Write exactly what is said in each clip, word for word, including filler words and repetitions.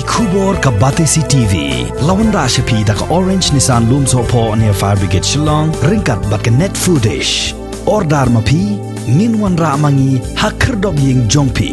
Khubor ka Batesi T V la wanrah sha phi da ka Orange Nissan Lumsohphoh near Fire Brigade Shillong, ryngkat bad ka Net Foodish. Order ma phi, ngin wanrah ma ngi ha khyrdop ïing jong phi.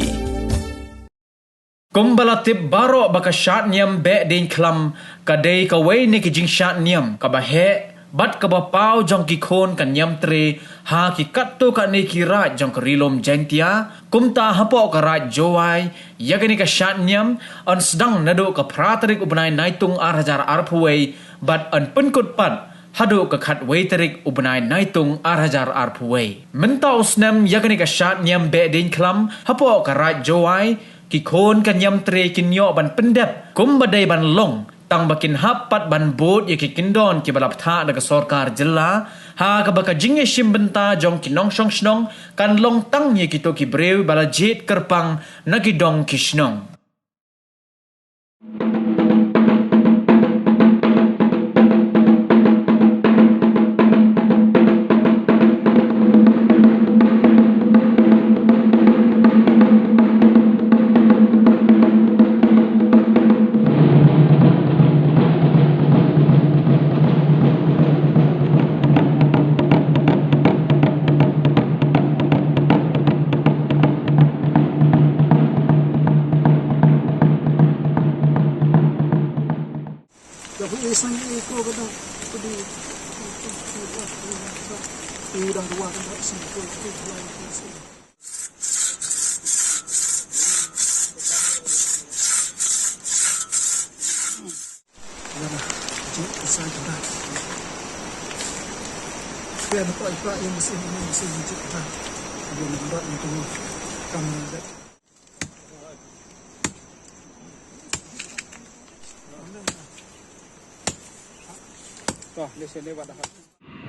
Kumba la tip baroh ba ka shad niam beh ding khlam ka dei kawei na ki jingshad niam kaba heh bad kaba paw jong ki khun ka niam tre ha ki katto katne ki raid jong ka Ri Lum Jaiñtia, kumta hapoh ka Raid Jowai, ïa kane ka shad niam yn sdang naduh ka phra tarik u bnai Naitung ar hajar arphew wei bad yn pynkut pat haduh ka khatwei tarik u bnai Naitung ar hajar arphew wei. Mynta u snem ïa kane ka shad niam beh ding khlam hapoh ka Raid Jowai, ki khun ka niam tre kin ïoh ban pyndep kumba dei ban long, tang ba kin hap pat ban bud ïa ki kyndon kiba la bthah da ka sorkar jylla, ha kaba ka jingïashim bynta jong ki nongshong shnong kan long tang ïa kito ki briew ba la jied kyrpang na ki dong ki shnong.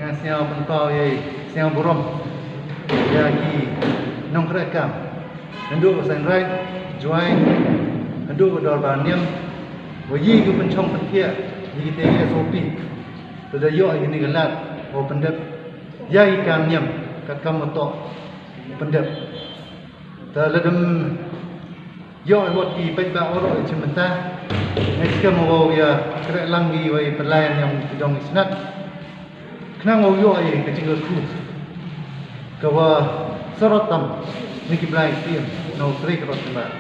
Nga sngew pynpaw ïa, sngew burom ïa ki nongtrei kam, naduh ka seng raid Jowai, naduh ka dorbar niam, ba ïa ki pynshong pynthiah ïa kita ki S O P, ba da ïoh ïa kane ka lad ba pyndep ïa ki kam niam katkam ba toh pyndep. Te lada ym ïoh wat ki paidbah baroh ïa ka bynta, nga skhem ba u ïa khreh lang ïa ki wei pynlai niam ki dong ki snat. Khnang ba u ïoh ïa ka jingkyrkhu kaba sarok tam na ki blei ki ïing, na u trei ka rot ka bah.